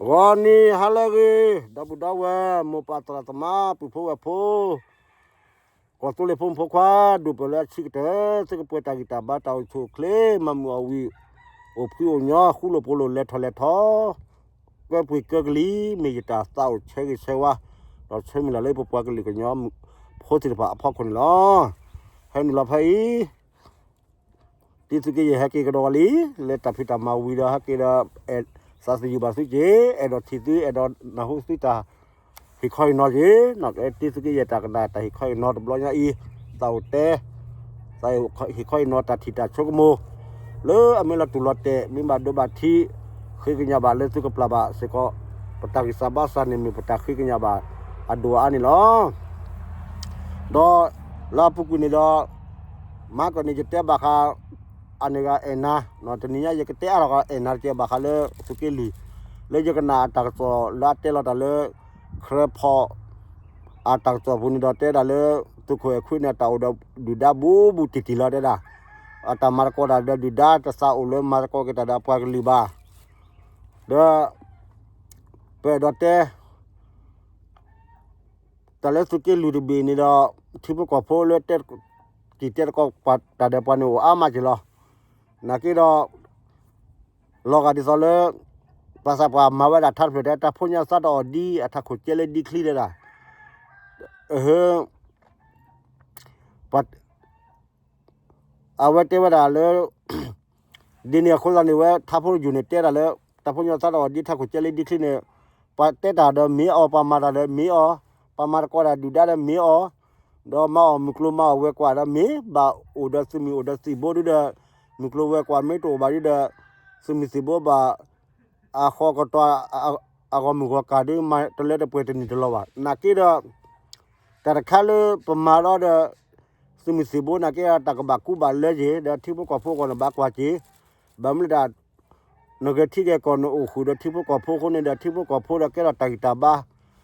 ဂီၤနံၤဟါလၢအဂ့ၤ, ဒီပုၢ်ဒီဝဲၢ် မိၢ်ပၢ်သရၣ်သမါ ပုၢ်ဖိဝဲၢ်ဖိ, ကီၢ်သူလ့ၤဖိမုၣ်ဖိခွါ, ဒိၣ်ပၢၢ်လၢအဆံးကတၢၢ်, သုကပှဲၤတၢ်ဂံၢ်တၢ်ဘါ တၢ်အိၣ်ဆူၣ်အိၣ်ချ့, မၤမုာ်အီၣ်ဝံၣ်, အိၣ်ဖှံအိၣ်ညီ, ဃူလိာ်ဖိးလိာ် လဲၤထီၣ်လဲၤထီ, ကၢပှ့ၤကၢကလံၤ, မ့ၢ်ယတၢ်သးအိၣ်ဆၢဂ့ၤဆၢဝါ, ဒီးဆၢမုၢ်လၢ်လၢပပှၤကလုာ်ကညီဖိသ့ၣ်တဖၣ်အဖီခိၣ်န့ၣ်လီၤ. ဟဲနုာ်လီၤဖဲအံၤ တံၤသုးက့ယဲၢ်ဟဲက့ၤကဒီးဝဲလံ, လၢတၢ်ဖံးတၢ်မၤဝံၤဒီးဟဲက့ၤဒီး, သးသယုၢ်ဘၣ်သုက့ၤ, အဲၣ်ဒိးထံၣ်သု, အဲၣ်ဒိးနၢ်ဟူသုတၢ်ဟ့ၣ်ခီဟ့ၣ်နီၤက့ၤ, တံၤသုးက့ယဲၢ်တၢ်ကနၣ်တၢ်ဟ့ၣ်ခီဟ့ၣ်နီၤတဘျီညါအံၤ, သးအိၣ်တဲ, သးဟ့ၣ်ခီဟ့ၣ်နီၤတၢ်ထံၣ်တၢ်ဆိကမိၣ်, လၢအမ့ၢ်လီၤတူၢ်လီၤတဲာ် မ့ၢ်ဘၣ်ဒိဘၣ်ထံး, ဃ့ကညးဘၣ်လၢသုကပျၢ်ဘၣ်စ့ၢ်ကီး, ပတၢ်ဂံၢ်စၢ်ဘါစၢ်န့ၣ်မ့ၢ်ပတၢ်ဃ့ကညးဘၣ်အဒိၣ်အအါန့ၣ်လီၤ. ဒီးလၢအပူၤကွံာ်န့ၣ်ဒီး, မၤကီးန့ၣ် ယတဲဘၣ်ဃး အန့ၣ်ဂ့ၤအဲၣ်နၤ, တနံၤညါယကတဲအါထီၣ်ဃီအဲၣ်နၤတက့ၢ် ဘၣ်ဃးလၢသုးက့လွံၢ်, လၢယကနၣ်အတၢ်ကစီၣ်လၢအတဲလီၤတၢ်လၢ ခရၢဖီၣ် အတၢ်ကစီၣ်ပူၤန့ၣ်ဒီးတဲဒၣ်လၢ သုးခိၣ်အဲၣ်ခွံန့ၣ် တၢ်အိၣ်ဒီးဒုၣ်ဒါဘူးဘူးတံၢ်တံၢ်လီၤတဲဒၣ်, အတၢ်မၤသကိးတၢ်ဒီးဒုၣ်ဒါ တသးအိၣ်လၢမၤသကိးက့ၤတၢ်ဒီးအပှၤကလုာ်ဘၣ်, ဒီး ပအဲၣ်ဒိးတဲ တၢ်လၢသုးက့လွံၢ်တဘ့ၣ်န့ၣ်ဒီး ထံဖိကီၢ်ဖိလၢ က့ၤတဲသကိးတၢ်ဒီးပှၤန့ၣ်အိၣ်အါမးက့ၤလီၤ. နာ်က့ဒီး လီၤဂာ်ဒ်သိးလၢ ဘၣ်ဆၣ်ပှၤမၤဝဲဒၣ်ထါတဖျၢၣ်တဲ တၢ်ဖိညၣ်သးတအီၣ်ဒ် အထးခိၣ်ကဲလၢဒ်ချံတဲဒၣ်, အဝဲတဲဝဲဒၣ်လၢ ဒ်န့ၣ်အဃိသတးန့ၣ်ဝဲ ထါဖိတယုၢ်န့ၣ်တဲဒၣ်လၢ တၢ်ဖိညၣ်သးတအီၣ်ဒ်ထးခိၣ်ကဲလၢဒ်ချံန့ၣ်, ပှၤတဲတၢ်ဒီးမ့ၢ်အီၤ, ပှၤမၤတၢ်ဒီးမ့ၢ်အီၤ, ပှၤမၤသကိးတၢ်ဒုၣ်ဒါဒီးမ့ၢ်အီၤ, ဒီးမၤအီၣ်မုၢ်ကျိၤမၤအီၣ်ဝဲၤကွာ်ဒီးမ့ၢ်ဘၣ်အိၣ်ဒီးသုးမုၢ်အိၣ်ဒီးသံၣ်ဘိဒုဒီး, မုၢ်ကျိၤဝဲၤကွာ်မ့ၢ်တအိၣ်ဘၣ်ဒုဒီး, သုးမုၢ်သံၣ်ဘိဘၣ် အဃီကတီၢ် အဂီၢ်မုၢ်ဂီၢ်ကၢ်ဒု မၤတလၢတပှဲၤတန့ၢ်တလီၤဘၣ်. နာ်က့ဒီး တၢ်တခါလၢပမၤဒီးဒီး သုးမုၢ်သံၣ်ဘိနာ်က့ တၢ်ကဘၣ်ကူဘၣ်လဲက့ၤ ဒီးထံဖိကီၢ်ဖိအဂီၢ်န့ၣ်ဘၣ်ကွၢ်က့ၤ, ဘၣ်မနုၤဒၣ် နဂဲၤထံဂဲၤကီၢ် နအိၣ်ဃုာ်ဒီးထံဖိကီၢ်ဖိအဃိန့ၣ်ဒီး ထံ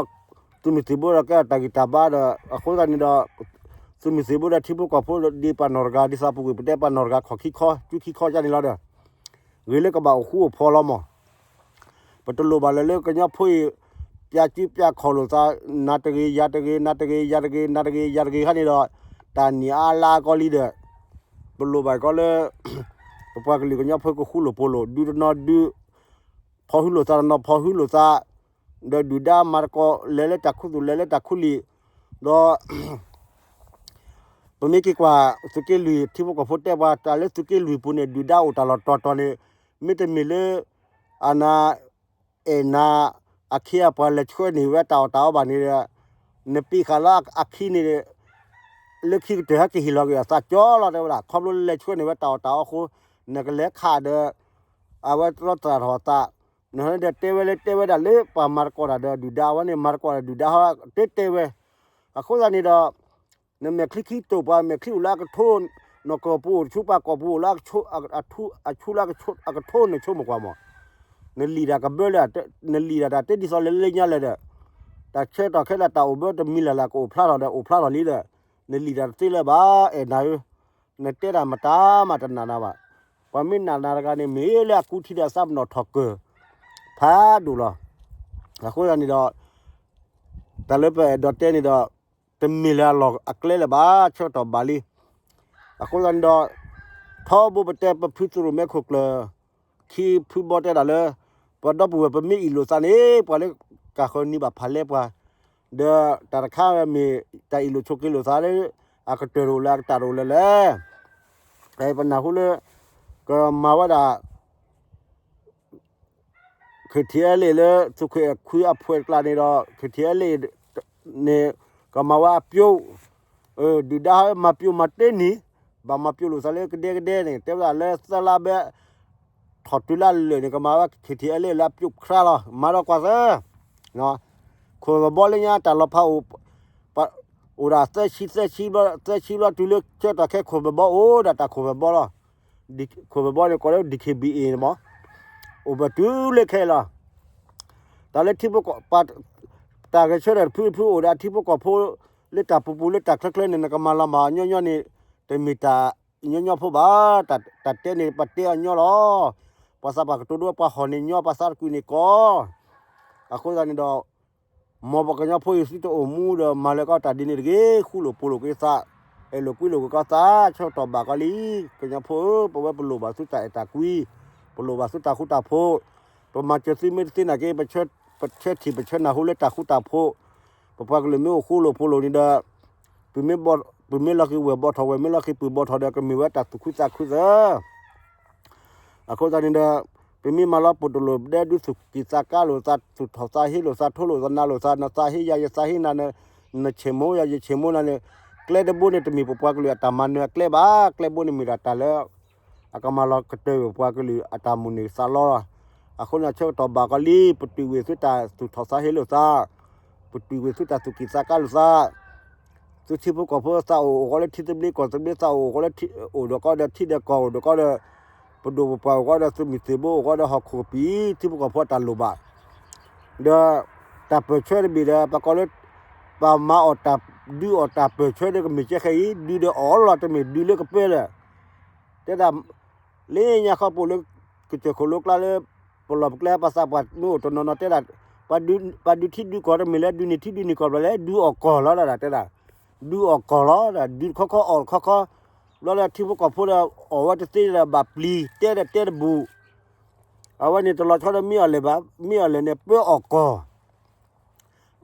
ဖိကီၢ်ဖိဒီးကဲထီၣ်တၢ်ဂံၢ်တၢ်ဘါ, ဒီး သုးမုၢ်သံၣ်ဘိဒီးကဲထီၣ်တၢ်ဂံၢ်တၢ်ဘါဒီး အဃိသတးန့ၣ်ဒီး သုးမုၢ်သံၣ်ဘိဒီးထံဖိကီၢ်ဖိဒ်ပှၤနီၢ်တဂၤ ဒ်သိးပူၤကွံာ် ပတဲပှၤနီၢ်တဂၤ ခီၣ်ခံခီ ကၠူခံခီကန့ၣ်လီၤဒီး ဂ့ၤလၢကဘၣ်အိၣ်ဃူအိၣ်ဖိးလီၤမး. ပတလိၣ်ဘၣ်လၢၤလၢကညီဖိအံၤ ပျးကၠူပျးခီၣ်လိာ်သး နၤတဂ့ၤ ယၤတဂ့ၤ နၤတဂ့ၤ ယၤတဂ့ၤ နၤတဂ့ၤ ယၤတဂ့ၤခါန့ၣ်ဒီး တၢ်နံၣ်အါလါအါကီလံဒီး ပလိၣ်ဘၣ်ကီလၢ ပပှၤကလုာ်ကညီဖိကဃူလိာ်ဖိးလိာ် ဒုတနီၤဒု ဖီၣ်ဟုလိာ်သးတနီၤ ဖီၣ်ဟုလိာ်သး ဒီးဒုၣ်ဒါမၤသကိး လဲၤလၢတၢ်ခူသူၣ် လဲၤလၢတၢ်ခူလံာ် ဒီး ပမ့ၢ်က့ၤကွၢ် သုးက့လွံၢ် ထံဖိကီၢ်ဖိတဲပှၤ တၢ်လၢသုးက့လွံၢ်ပူၤန့ၣ် ဒုၣ်ဒါအိၣ်တၢ်လီၢ်တီၤတီၤန့ၣ် မ့တမ့ၢ်လၢ အန အဲၣ်နၤ အခ့အပှၤလဲၤဆှၢန့ၢ်ဝဲတၢ်အီၣ်တၢ်အီဘၣ်န့ၣ်ဒီး နပံးဃာ်လၢအခ့န့ၣ် လၢခံကတၢၢ်ဟဲက့ၤဟ့ၣ်လီၤက့ၤအသးကၠီလီၤတဲဝဲဒၣ် ခီဖျိလၢလဲၤဆှၢန့ၢ်ဝဲတၢ်အီၣ်တၢ်အီအဃိ နကလဲၤခးဒီး အဝဲတရီတၢ်ထီၣ်သး နဟဲဒီးတဲဝဲလၢတဲဝဲဒၣ်လၢပှၤမၤသကိးတၢ်ဒီးဒုၣ်ဒါ အဝဲန့ၣ်မၤသကိးတၢ်ဒုၣ်ဒါဟီ တဲတဲဝဲ အဃိသတးန့ၣ်ဒီး နမဲာ်ချံခံတိာ်ပှၤ မဲာ်ချံအိၣ်လၢအကထိ နကီၢ်ပူၤအိၣ်တဆူ ပှၤကီၢ်ပူၤအိၣ်လၢအဆူ အကထိ နဆိကမိၣ်ကွၢ်မး နလံာ်တၢ်ကဘၢလၢ နလံာ်တၢ်တၢ်တဲဒ်သိးလၢလၢညါလဲၣ်ဒီး တၢ်ဆၢကတီၢ်ခဲလၢာ်တၢ်အိၣ်ဘၢတမံၤလၢ်လၢ်ကအိၣ်ဖျါထီၣ်ဒီးအိၣ်ဖျါထီၣ်လံဒီး နလံာ်တၢ်တသ့လၢၤဘၣ် အဲၣ်နၤဧၢ နတဲတၢ်မတၤမးတနာ်နၤဘၣ်. ပှၤမ့ၢ်နာ်နၤတဂၤန့ၣ် မ့ၢ်လၢအကူထံဒီးအသးပနီၣ်ထီၣ်ကၢၢ် ဖးဒိၣ်လီၤ. အဃိသတးန့ၣ်ဒီး တၢ်လၢပအဲၣ်ဒိးတဲန့ၣ်ဒီး တမ့ၢ်လၢအလီၢ်အကျဲလၢၤဘၣ် ဆၢကတီၢ်ဘၣ်လံ. အဃိသတးန့ၣ်ဒီး ထီဘိပတဲပဖုသရိၣ်မဲခိၣ်ကျၢၢ် ခံဖုဘီတဲဒၣ်လၢ ပဒီပုၢ်ဝဲၢ်ပမ့ၢ်အ့ၣ်လိာ်သးန့ၣ် ပှၤလၢကၢ်ဃၢၤနံၤဘၣ်ဖးလဲပှၤ ဒီးတၢ်တခါဝဲမ့ၢ်တၢ်အ့ၣ်လိာ်ဆိးက့လိာ်သးလၢ အကတၢၢ်တအိၣ်လၢအကတၢၢ်တအိၣ်လၢၤလဲၣ်. ပနၢ်ဟူလၢ ကမၤဝဲဒၣ် KTLA လၢသုးခိၣ်အဲၣ်ခွံအဖှဲးတကျါန့ၣ်ဒီး KTLA န့ၣ် ကမၤဝဲအပျိၣ် ဒုၣ်ဒါမၤပျိၣ်မၤတ့ၢ်နံၤ ဘၣ်မၤပျိၣ်လိာ်သးလၢကဒဲကဒဲန့ၣ် တဲဝဲဒၣ်လၢသၢလါဘဲ ထီၣ်တုၤလၢလၢာ်န့ၣ် ကမၤဝဲ KTLA လၢအပျိၣ်ခရါလီၤ မၤဒီးကွၢ်သၢ ခိၣ်ပဘီလၢညါတၢ်လီၤဖးအိၣ် အိၣ်ဒၣ်သၢဆံ သၢဆံဘျီ သၢဆံဘျီတုၤလၢဆၢကတီၢ်ခဲ ခိၣ်ပဘီလီၤ. ခိၣ်ပဘီန့ၣ် ကိးလၢ DKBA န့ၣ်မး အိၣ်ဘၣ်တုၤလၢခဲအံၤလီၤ. တၢ်လၢထံဖိကီၢ် တၢ်ဂဲၤဆၢထၢၣ်တဖုတဖုအိၣ်ဒီးထံဖိကီၢ်ဖိ လၢတၢ်ပူၤပူၤလၢတၢ်ချၢချၢန့ၣ် နကမၤလီၤမၢ်အီၤညီညီန့ၣ် တမ့ၢ်တၢ်ညီညီဖိဘၣ်. တၢ်တဲန့ၣ် ပတဲအီၤညီလီၤ. ပှၤသးပှၢ်ကတိၤဒိ ပှၤဟီၣ်န့ၣ်ညီ ပှၤသးတကွံာ်န့ၣ်ကီး, အဃိသတးန့ၣ်ဒီး မ်ပကညီဖိအံၤသုတအိၣ်မူဒီးမၤလၢကီးတၢ်ဒ်န့ၣ်တဂ့ၤ, ဃူလိာ်ဖိးလိာ်က့ၤသး, အဲၣ်လိာ်ကွံလိာ်က့ၤကီးသး, ဆၢကတီၢ်ဘၣ်ကီးလံ, ကညီဖိဧၢ, ပဝဲပလိၣ်ဘၣ်သုတၢ်အဲၣ်တၢ်ကွံ, ပလိၣ်ဘၣ်သုတၢ်ဃူတၢ်ဖိး, ပမၤစၢၤသုမ့ၢ်တသ့နာ်က့ ပဆၢထံၣ်ပဆၢနၢ်ဟူလၢတၢ်ဃူတၢ်ဖိး, ပပှၤကလုာ်မ့ၢ်အိၣ်ဃူလိာ်ဖိးလိာ်န့ၣ်ဒီး, ပမ့ၢ်လီၤက့ၤဝဲၢ်ဘီထီၣ်ဝဲၢ် မ့ၢ်လီၤက့ၤပုၢ်ဘီထီၣ်ဒီး ကမ့ၢ်ဝဲတၢ်သူၣ်ခုသးခုသၢ အဃိသတးန့ၣ်ဒီး, ပမ့ၢ်မၤလီၤပှီၢ်တလိၣ်ဒဲး ဒုးသူၣ်ကံၢ်သးကါလိာ်သး သူၣ်ထီၣ်သးဟ့လိာ်သး ထိလိာ်သးနၤလိာ်သး နသးဟ့ယၤ ယသးဟ့နၤ, နဆ့ၣ်မိၢ်ယၤ ယဆ့ၣ်မိၢ်နၤန့ၣ်, ကျဲတဘိန့ၣ် တမ့ၢ်ပပှၤကလုာ်အတၢ်မၤနၢၤအကျဲဘၣ်. ကျဲဘိန့ၣ်မ့ၢ်ဒၣ်တၢ်လၢ အကမၤလီၤကတၢၢ်ပပှၤကလုာ်အတၢ်မိၣ်န့ၢ်သးလီလီၤ. အဃိန့ၣ်ဆၢကတီၢ်ဘၣ်ကီးလံ ပတုာ်ဝံၤသုတၢ်သူၣ်ထီၣ်သးဟ့လိာ်သး, ပတုာ်ဝံၤသုတၢ်သူၣ်ကံၢ်သးကါလိာ်သး သုထံဖိကီၢ်ဖိသးအိၣ်အိၣ်ဃီလၢထံသဘျ့ကီၢ်သဘျ့ သးအိၣ်အိၣ်ဃီလၢထံအိၣ်ဒီးကီးဒီးထံဒီးကီၢ်အိၣ်ဒီးကီးဒီး, ပဒိၣ်ပပှၢ်အိၣ်ဃီဒီးသုးမုၢ်သံၣ်ဘိအိၣ်ဃီဒီးဟီၣ်ခိၣ်ကပံာ် ထံဖိကီၢ်ဖိအတၢ်လိၣ်ဘၣ်, ဒီးတၢ်ပၢၢ်ဆၢတဘ့ၣ်ဒီး ပကိးလၢ ပမၤအီၣ်တၢ်ဒုးအီၣ်တၢ်ပၢၢ်ဆၢဒီးကမ့ၢ်ကဲဃဲအံၤ ဒုးဒီးအီၣ်လီၤ တမ့ၢ်ဒုးလၢကပၢလၢ တဲဒၣ် လၢညါခီပိာ်လၢ ကစၢၢ်ခိၣ်လိကျါလၢ ပလီၢ်ပကျဲပှၤသးပှၢ်မ့ၢ်အိၣ်တနီၤနီၤတဲဒၣ်, ပှၤဒုးထံဒုးကီၢ်တမ့ၢ်လၢဒုးန့ၢ်ထံဒုးန့ၢ်ကီၢ်ဘၣ်လဲၣ် ဒုးအီၣ်ကီၢ်လီၤဒၣ်တဲဒၣ်, ဒုးအီၣ်ကီၢ်လီၤဒၣ် ဒုးတခီခီအီၣ်တခီခီ, ဘျီလၢထံဖိကီၢ်ဖိဒီးအီၣ်ဝဲတသ့ဒီးဘၣ်ပျံၤ တဲဒီးတဲတဘူၣ်, အဝဲန့ၣ်တလီၤဆီဒီးမ့ၢ်အီၣ်လဲၣ်ဘၣ် မ့ၢ်အီၣ်လဲၣ်န့ၣ် ပၢအီၣ်ကီၢ်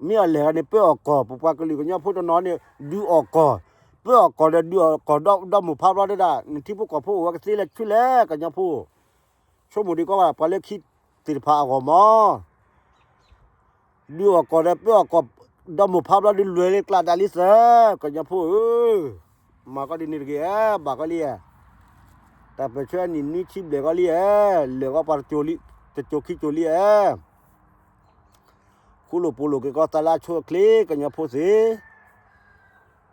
မ့ၢ်အီၣ်လဲၣ်န့ၣ် ပၢအီၣ်ကီၢ် ပပှၤကလုာ်ကညီဖိတနီၤန့ၣ် ဒုးအီၣ်ကီၢ်, ပၢအီၣ်ကီၢ်ဒီးဒုးအီၣ်ကီၢ်ဒီမိၢ်ဖးဘျီဒၣ်, နထံဖိကီၢ်ဖိအိၣ်ဝဲကသ့လၢဆူလဲၣ် ကညီဖိ, ဆိကမိၣ်ဒံးကီးဘၣ် ပှၤလၢခံသ့ၣ်တဖၣ်အဂီၢ်မး ဒုးအီၣ်ကီၢ်ဒီးပၢအီၣ်ကီၢ်ဒီမိၢ်ဖးဘျီဒုးလွဲၢ်လၢကျးဒၣ်လံသၢ, ကညီဖိဧၢ, မၤကီးဒ်န့ၣ်တဂ့ၤဧါ ဘၣ်ကီးလံဧါ, တၢ်ပၢၢ်ဆၢအနံၣ်နွံဆံဘျဲၣ်ကီးလံဧါ, လၢာ်ကီးပှၤတစိၤခံစိၤလံဧါ ဃူလိာ်ဖိးလိာ်က့ၤကီးသးလၢအဆိအချ့ ကညီဖိသ့ၣ်,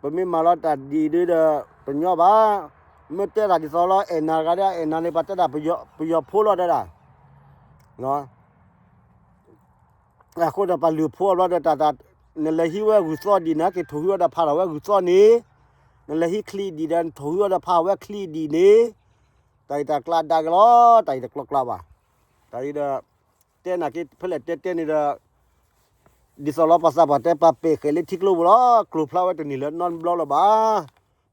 ပမ့ၢ်မၤလီၤတၢ်ဒ်အံၤဒီး တညီဘၣ်, မ့ၢ်တဲတၢ်ဒ်သိးလီၤ အဲၣ်နၤတဂၤဒီး အဲၣ်နၤန့ၣ် ပှၤတဲဒၣ်ပယီၤဖိလီၤတဲဒၣ်, အဃိဒီးပှၤလုၢ်ဖိအဘျီဒီးတၢ်တၢ်, နလဲၤဟံးဝဲဂုၢ်သီဒံးန့ၣ် က့ၤထိၣ်ဟံးဝဲဒီးဖးထီၣ်ဝဲဂုၢ်သီန့ၣ်, နလဲၤဟံးချံဒံးဒီး နထိၣ်ဟံးဝဲဒီးဖးဝဲချံဒံးန့ၣ်, တၢ်အံၤတၢ်ကျါဒါက့ၤလီၤ, တၢ်အံၤတကျီကျါဘၣ်, တၢ်အံၤဒီး တဲနာ်က့ ဖဲလဲၣ်တဲတဲန့ၣ်ဒီး ဒ်သိးလီၤပှၤသးပှၢ်တဲပှၤပဲာ်ဃဲးလၢထံကျိပူၤလီၤ, ကျိၤဖျါဝဲတန့ၢ်လၢၤနီတဘျီလၢၤဘၣ်,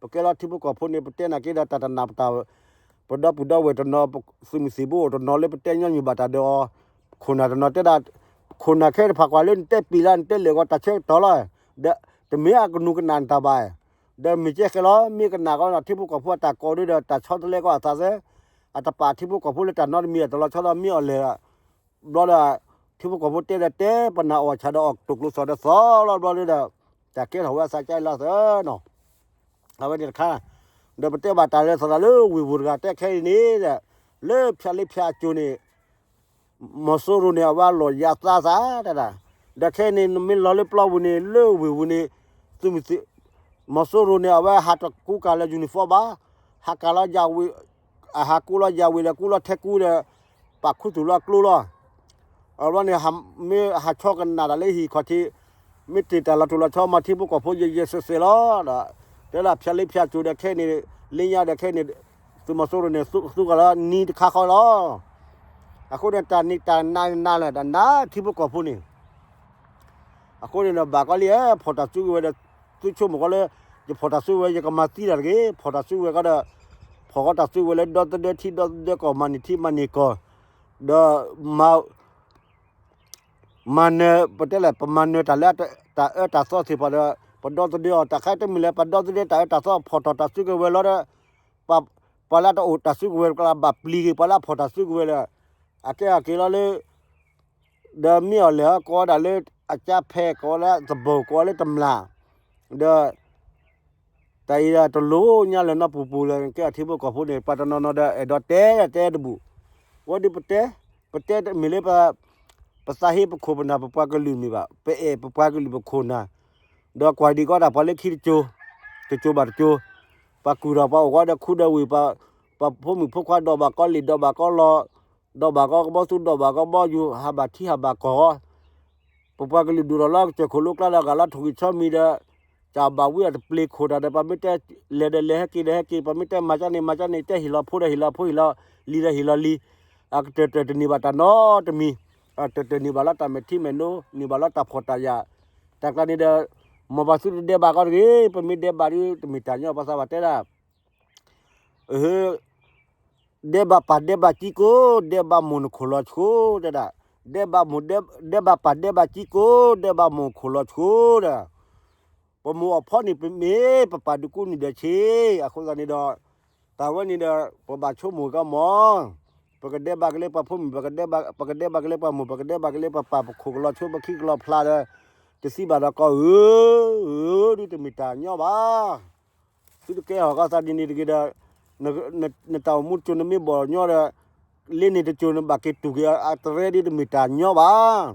ပကဲလီၤထံဖိကီၢ်ဖိန့ၣ် ပတဲနာ်က့ဒီးတၢ်တနၢ်ပတၢ်, ပဒီပုၢ်ဒီဝဲၢ်တနီၤ သုးမုၢ်သံၣ်ဘိအိၣ်တနီၤလၢပတဲညီနုၢ်ဘၣ်တၢ်ဒီးအီၤ, ခိၣ်နၢ်တနီၤတဲဒၣ်, ခိၣ်နၢ်ခဲတဖၣ်ကွၢ်လၢနတဲပ့ၤလၢနတဲလဲၤဂီၤတၢ်ဆၢကတီၢ်လီၤ, ဒီးတမ့ၢ်အကနူၤကနၣ်နတၢ်ဘၣ်, ဒီးမ့ၢ်ကဲဃဲလီၤ မ့ၢ်ကနၣ်ကီးထံဖိကီၢ်ဖိအတၢ်ကိးဒုဒီးတၢ်ဆီတလဲကီးအသးသၢ, အတပာ်ထံဖိကီၢ်ဖိလၢတၢ်နီတမံၤအတလီၤဆီဒီးမ့ၢ်အီၣ်လဲၣ် ဘျီဒီး ထံဖိကီၢ်ဖိတဲဒီးတဲ ပနာ်အီၣ်ဆၣ်ဒီးအီၣ်တိာ်ကျိၤသီၣ်ဒီးသီလီၤဘျီဒီး တၢ်ကဲထီၣ်ဝဲအသးကၢလီၤသၢနီၤ, အဝဲန့ၣ်တခါ, ဒီးပတဲဘၣ်တၢ်လဲၤသီၣ်သးလၢဝ့ၢ်ပူၤတဂၤတဲခဲအံၤန့ၣ်, လၢဖၠၣ်လ့ဖၠၣ်အစိၤန့ၣ် မီၤစိရိၤန့ၣ် အဝဲအလီၢ်ယၤသးသးတဒၣ်, ဒီးခဲအံၤန့ၣ် နမ့ၢ်လီၤလၢပျီပူၤန့ၣ် လၢဝ့ၢ်ပူၤန့ၣ်, သုးမုၢ်သံၣ်, မီၤစိရိၤန့ၣ် အဝဲဟးတကူကၤလၢ uniform ဘၣ်, ဟးကၤလီၤယၤဝံၤ, အဟးကူလီၤယၤဝံၤဒီးကူလီၤထဲကူဒီး, ပာ်ခူသူၣ်လီၤကျိလီၤ အဘျီန့ၣ် မ့ၢ်ဟးဆီကနၣ်တၢ်လၢဟံၣ်ခီၣ်ထံး, မ့ၢ်တ့ၢ်တၢ်လီၤတိၢ်လီၤဆီမၤထံဖိကီၢ်ဖိယဲၢ်ယဲၢ်စဲးစဲးလီၤ, ဒီး တဲဒၣ်ဖၠၣ်လ့ဖၠၣ်စိၤဒီးခဲအံၤန့ၣ်, လၢညါဒီးခဲအံၤန့ၣ်, သုးမီၤစိရိၤန့ၣ် သူကလီၤနံၤတခါဃီလီၤ, အဃိန့ၣ်တၢ်နံၤတၢ်နၤနၤလၢာ်တၢ်နၤထံဖိကီၢ်ဖိန့ၣ် အဃိန့ၣ်ဒီးဘၣ်ကီးလံဧါ, ဖီၣ်တၢ်စုကဝဲၤဒီး, သုဆိကမိၣ်ကီးလၢ, ယဖီၣ်တၢ်စုကဝဲၤ ယကမၤသံတၢ်တဂ့ၤ, ဖီၣ်တၢ်စုကဝဲၤကီးဒီး, ဖီၣ်ကီးတၢ်စုကဝဲၤလၢဒီသဒၢထံဒီသဒၢကီၢ် မၤန့ၢ်ထံမၤန့ၢ်ကီၢ်, ဒီး, မၤနၢၤ ပတဲလဲၣ် ပမၤနၢၤတၢ်လၢတၢ်အၢတၢ်သီသ့ၣ်တဖၣ်ဒီး, ပဒီသဒၢအီၤ တၢ်ခါတမုၢ်လၢ ပဒီသဒၢတၢ်အၢတၢ်သီ ဖီၣ်ထီၣ်တၢ်စုကဝဲၤလီၤဒီး, ပှၤလၢတအိၣ်တၢ်စုကဝဲၤတကျါဘၣ်ပျံၤက့ၤ ပှၤလၢအဖီၣ်တၢ်စုကဝဲၤလၢ, အကဲအက့ၤလီၤလၢ ဒီးမ့ၢ်အီၤလဲၣ် ကိးဝဲဒၣ်လၢ, အကၠါဖဲ ကိးဝဲလၢသဘိၣ် ကိးဝဲလၢတမျၢ်, ဒီး, တၢ်အံၤဒီးတလိၣ်ညါလၢၤနီတပူၤပူၤလၢၤ ကဲအထံဖိကီၢ်ဖိန့ၣ် ပှၤတနီၤနီၤဒီးအဲၣ်ဒိးတဲတဲတဘူၣ်, ဝဲဒ်ပတဲ, ပတဲမ့ၢ်လၢပ, ပသးဟ့ပခိၣ်ပနၢ်ပပှၤကလုာ်မ့ၢ်ဘၣ် ပအဲၣ်ပပှၤကလုာ်ပခိၣ်နၢ်, ဒီးကွၢ်ဒံးကီးတၢ်ပှၤလၢခံတစိၤ, တစိၤဘၣ်တစိၤ, ပှၤကူၣ်ထီၣ်ပှၤအိၣ်ဃီဒီးခူဒီးဝ့ၢ်, ပှၤဖိမုၣ်ဖိခွါဒီးဘၣ်ကီးလံာ်ဒီးဘၣ်ကီးလီၤ ဒီးဘၣ်ကီးကဘီသူဒီးဘၣ်ကီးဘီယူၤ ဟးဘၣ်ထံဟးဘၣ်ကီၢ်, ပပှၤကလုာ်ဒူၣ်ထီၣ်လီၤကစၢၢ်ခိၣ်လိကျါဒီးဂာ်လီၤထိၣ်ဂံၢ်ဆီမံၤဒီး, ကဘၣ်ဝံအတပျ့ၤခိၣ်တၢ်ဒီး ပှၤမ့ၢ်တဲလဲၤဒီးလဲၤဟဲက့ၤဒီးဟဲက့ၤ ပှၤမ့ၢ်တဲမၤကၠၢန့ၣ်မၤကၠၢန့ၣ် တဲဟ့ၣ်လီၤဖိဒီးဟ့ၣ်လီၤဖိ ဟ့ၣ်လီၤလံၤဒီးဟ့ၣ်လီၤလံၤ, အကတၢၢ်တၢၢ်တန့ၢ်ဘၣ်တၢ်နီတမံၤ, အတၢၢ်တၢၢ်န့ၢ်ဘၣ်လၢတၢ်မဲာ်ထံမဲာ်နိ, န့ၢ်ဘၣ်လၢတၢ်ဖှီၣ်တၢ်ယာ်, တၢ်ကျါန့ၣ်ဒီး မ်ပှၤသုတဒဲးဘးကီတဂ့ၤ, ပမ့ၢ်ဒဲးဘးဒီးတမ့ၢ်တၢ်ညီ, ပှၤသးပှၢ်တဲဒၣ် ဒဲးဘးပၢ်ဒဲးဘးကံကိ, ဒဲးဘးမိၢ်နခိၣ်လီၤဆိ တဲဒၣ်, ဒဲးဘးမိၢ်ဒဲး, ဒဲးဘးပၢ်ဒဲးဘးကံကိ, ဒဲးဘးမိၢ်နခိၣ်လီၤဆိဒီး, ပမိၢ်အဖီန့ၣ် ပမ့ၢ်ပပၢ်ဒုးကူနုၢ်ဒၢးဆ့, အဃိသတးန့ၣ်ဒီး, တၢ်ဝဲန့ၣ်ဒီး ပဘၣ်ဆိကမိၣ်ကမီၤ, ပကဒဲးဘးကလၢပှၤဖိမုၣ်, ပကဒဲးဘးကလၢပှၤမိၢ်, ပကဒဲးဘးကလၢပှၤပၢ်, ပခိၣ်ကလီၤဆိ ပခံကလီၤဖျါဒီး, တသံဘၣ်ဒီးကီၢ်ဧၢ, ဒုးတမ့ၢ်တၢ်ညီဘၣ်. သုတကဲထီၣ်ကီၢ်သးဒ်န့ၣ်တဂ့ၤဒီး, နတၢ်အိၣ်မူတစိၤနမ့ၢ်ဘီၣ်ညီဒီး, လ့န့ၣ်တစိၤနဘၣ်က့ၤတူၢ်က့ၤအတရဲဒ်တမ့ၢ်တၢ်ညီဘၣ်.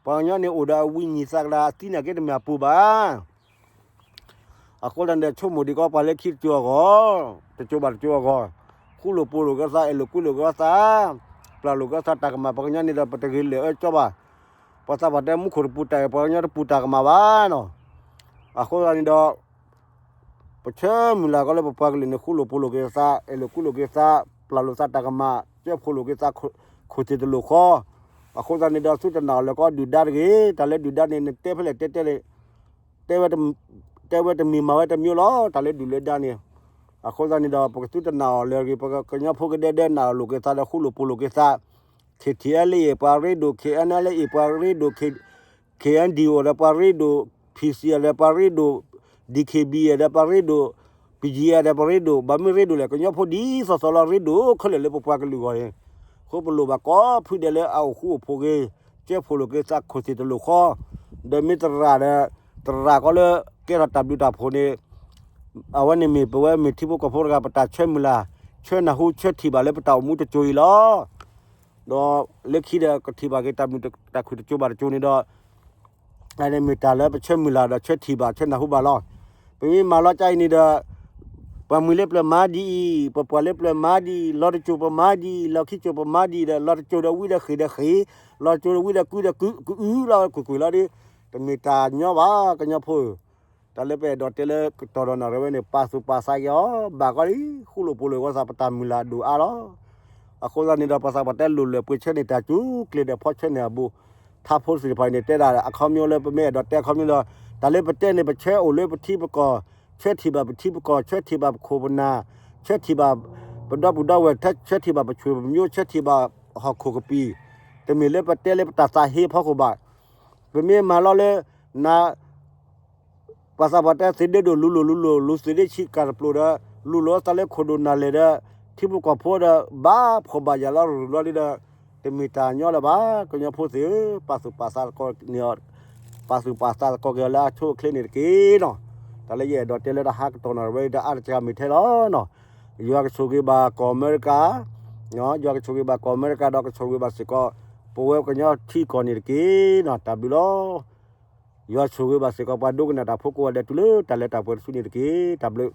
ပှၤကညီန့ၣ်အိၣ်ဒီးအဝံနံၤသးကလၤအသံနာ်က့တမ့ၢ်အပူၤဘၣ်. အဃိသတးန့ၣ်ဒီး ဆိကမိၣ်ဒံးကီးပှၤလၢခံတစိၤအဂီၢ်, တစိၤဘၣ်တစိၤအဂီၢ်, ဃူလိာ်ဖိးလိာ်က့ၤသး, အဲၣ်လိာ်ကွံလိာ်က့ၤသး, ပျၢ်လိာ်က့ၤသးတၢ်ကမၣ်, ပှၤကညီန့ၣ်ဒီး ပတဂ့ၤလၢာ်အၢကၠီဘၣ်. ပှၤသးပှၢ်တဲမူခိၣ်တပူၤတၢ်အၢၣ်, ပှၤကညီတပူၤတၢ်ကမၣ်ဘၣ်နီၤ. အဃိသတးန့ၣ်ဒီး ပဆၢမုၢ်လၢ်ကီးလၢပပှၤကလုာ်န့ၣ် ဃူလိာ်ဖိးလိာ်က့ၤသး, အဲၣ်လိာ်ကွံလိာ်က့ၤသး, ပျၢ်လိာ်သးတၢ်ကမၣ်, ကၢဖိးလိာ်က့ၤသး, ခိၣ်သ့ၣ်တလိာ်ဃီ. အဃိသတးန့ၣ်ဒီး သုတနာ်အီၤလၢကီးဒုၣ်ဒါတဂ့ၤ, တၢ်လၢဒုၣ်ဒါန့ၣ် နတဲဖဲလဲၣ်တဲတဲန့ၣ်, တဲဝဲတမံၤမၤဝဲတမံၤလီၤ, တၢ်လၢဒုၣ်လၢဒါန့ၣ်. အဃိသတးန့ၣ်ဒီး ပကသုတနာ်အီၤလၢအဂ့ၤ, ပကညီဖိကဒဲဒဲနာ်လိာ်က့ၤသးဒီး ဃူလိာ်ဖိးလိာ်က့ၤသး, ခ့ၣ်ထံၣ်အဲလ်အ့ၣ် ပှၤရ့ဒိၣ်, ခ့ၣ်အဲၣ်နဲလ်အ့ၣ် ပှၤရ့ဒိၣ်, ခ့ၣ် ခ့ၣ်အဲၣ်ဒံၣ်အိၣ်ဒီးပှၤရ့ဒိၣ်, ဖံၣ်စံၣ်အီၤဒီးပှၤရ့ဒိၣ်, ဒံၣ်ခ့ၣ်ဘံၣ်အီၤဒီးပှၤရ့ဒိၣ်, ပယံၤအီၤဒီးပှၤရ့ဒိၣ်, ဘၣ်မနုၤရ့ဒိၣ်လဲၣ်, ကညီဖိဒ်သိးသိးလီၤရ့ဒိၣ်ခဲလၢာ်လၢပပှၤကလုာ်အဂီၢ်န့ၣ်, အဃိပလိၣ်ဘၣ်ကိးဖုဒဲးလၢအအိၣ်ဃူအိၣ်ဖိးဂ့ၤ, ကၢဖိးလိာ်က့ၤသး ခိၣ်သ့ၣ်တလိာ်ဃီ, ဒီးမ့ၢ်သရၣ်ဒီး, သရၣ်ကီးလၢကဲထီၣ်တၢ်ဘျုးတၢ်ဖှိၣ်န့ၣ်, အဝဲန့ၣ်မ့ၢ်ပဝဲမ့ၢ်ထံဖိကီၢ်ဖိတဂၤ ပတၢ်ဆၢမုၢ်လၢ်, ဆၢနၢ်ဟူဆၢထံၣ်ဘၣ်လၢပတၢ်အိၣ်မူတစိၤအံၤလီၤ. ဒီးလၢခံဒီးကထံၣ်ဘၣ်က့ၤတၢ်မုာ်တၢ်ခုၣ်တစိၤဘၣ်တစိၤန့ၣ်ဒီး, အန့ၣ်မ့ၢ်တၢ်လၢပဆၢမုၢ်လၢ်ဒီးဆၢထံၣ်ဘၣ်ဆၢနၢ်ဟူဘၣ်လီၤ. ပမ့ၢ်မၤလီၤကါအံၤန့ၣ်ဒီး, ပှၤမှံၤလၢပျၢၤမၤဒ်အံၤ, ပပှၤလၢပျၢၤမၤဒ်အံၤ, လီၤတစိၤပမၤဒ်အံၤ, လီၤခံစိၤပမၤဒ်အံၤဒီး လီၤတစိၤဒီးဝံဒီးဃ့ၢ်ဒီးဃ့ၢ်, လီၤတစိၤဒီးဝံဒီးကုဒီးကု, ကအုလီၤကွ့ၢ်ကွ့ၢ်လီၤဒီး, တမ့ၢ်တၢ်ညီဘၣ် ကညီဖိဧၢ. တၢ်လၢပအဲၣ်ဒိးတဲလၢကတီၢ်ဒီးနၣ်ရံၣ်ဝဲန့ၣ် ပာ်သူၣ်ပာ်သးက့ၤအီၤ, ဘၣ်ကီလံ, ဃူလိာ်ဖိးလိာ်က့ၤသး ပတၢ်မုၢ်လၢ်ဒိၣ်အါလီၤ. အဃိသတးန့ၣ်ဒီး ပှၤသးပှၢ်တဲလိၣ်လၢပှ့ၤဆၢန့ၢ်တၢ်စူၤကျဲၤဒီးဖီဆၢန့ၢ်အဘူး, ထါဖိသ့ၣ်တဖၣ်အံၤန့ၣ် တဲဒၣ်အခီပညီလၢပမ့ၢ်အဲၣ်ဒိးတဲအခီပညီဒီး, တၢ်လၢပတဲန့ၣ် ပဆၢအိၣ်လၢပထံပကီၢ်, ဆၢထံၣ်ဘၣ်ပထံပကီၢ်, ဆၢထံၣ်ဘၣ်ပခိၣ်ပနၢ်, ဆၢထံၣ်ဘၣ်ပဒီပုၢ်ဒီဝဲၢ်, ဆၢထံၣ်ဘၣ်ပဆွေပမျိုး, ဆၢထံၣ်ဘၣ်ဟီၣ်ခိၣ်ကပံာ်, တမ့ၢ်လၢပတဲလၢပတၢ်သးဟ့အဖီခိၣ်ဘၣ်. ပမ့ၢ်မၤလီၤလၢ န ပှၤသးပှၢ်တဲသ့ၣ်ဒ့ဒိၣ်လူၤလိာ်လူၤလိာ် လူၤသ့ၣ်ဒ့ဆံးကၢ်တပျိာ်ဒီး လူၤလိာ်အသးလၢခိၣ်ဒိၣ်နၢ်လဲၢ်ဒီး ထံဖိကီၢ်ဖိဒီး ဘၣ်ဖှီၣ်ဘၣ်ယာ်လီၤရူၤလီၤဒ်ဒီး တမ့ၢ်တၢ်ညီလၢၤဘၣ်. ကညီဖိသ့ၣ်ဧၢ, ပာ်သူၣ်ပာ်သးသကိးန့ၢ်အီၤ, ပာ်သူၣ်ပာ်သးသကိးက့ၤအီၤလၢအဆိအချ့န့ၣ်တက့ၢ်နီၤ. တၢ်လၢယအဲၣ်ဒိးတဲလၢတၢ်ဟးကတီၢ်နၣ်ရံၣ်ဝဲအံၤ တအါတစှၤမ့ၢ်ထဲလီၤနီၤ. ယွၤကဆိၣ်ဂ့ၤဘၣ်ကီၢ်အမဲရကၤ, ယွၤကဆိၣ်ဂ့ၤဘၣ်ကီၢ်အမဲရကၤ ဒီးကဆိၣ်ဂ့ၤဘၣ်စ့ၢ်ကီး ပဝဲကညီထံကီၢ်န့ၣ်တက့ၢ်နီၤ. တၢ်ဘျုးလီၤ. ယွၤဆိၣ်ဂ့ၤဘၣ်စ့ၢ်ကီးပှၤဒိကနၣ်တၢ်ဖိကိးဂၤဒဲးတုၤလၢတၢ်လၢတၢ်ပှဲၤတစုန့ၣ်တက့ၢ်. တၢ်ဘျုး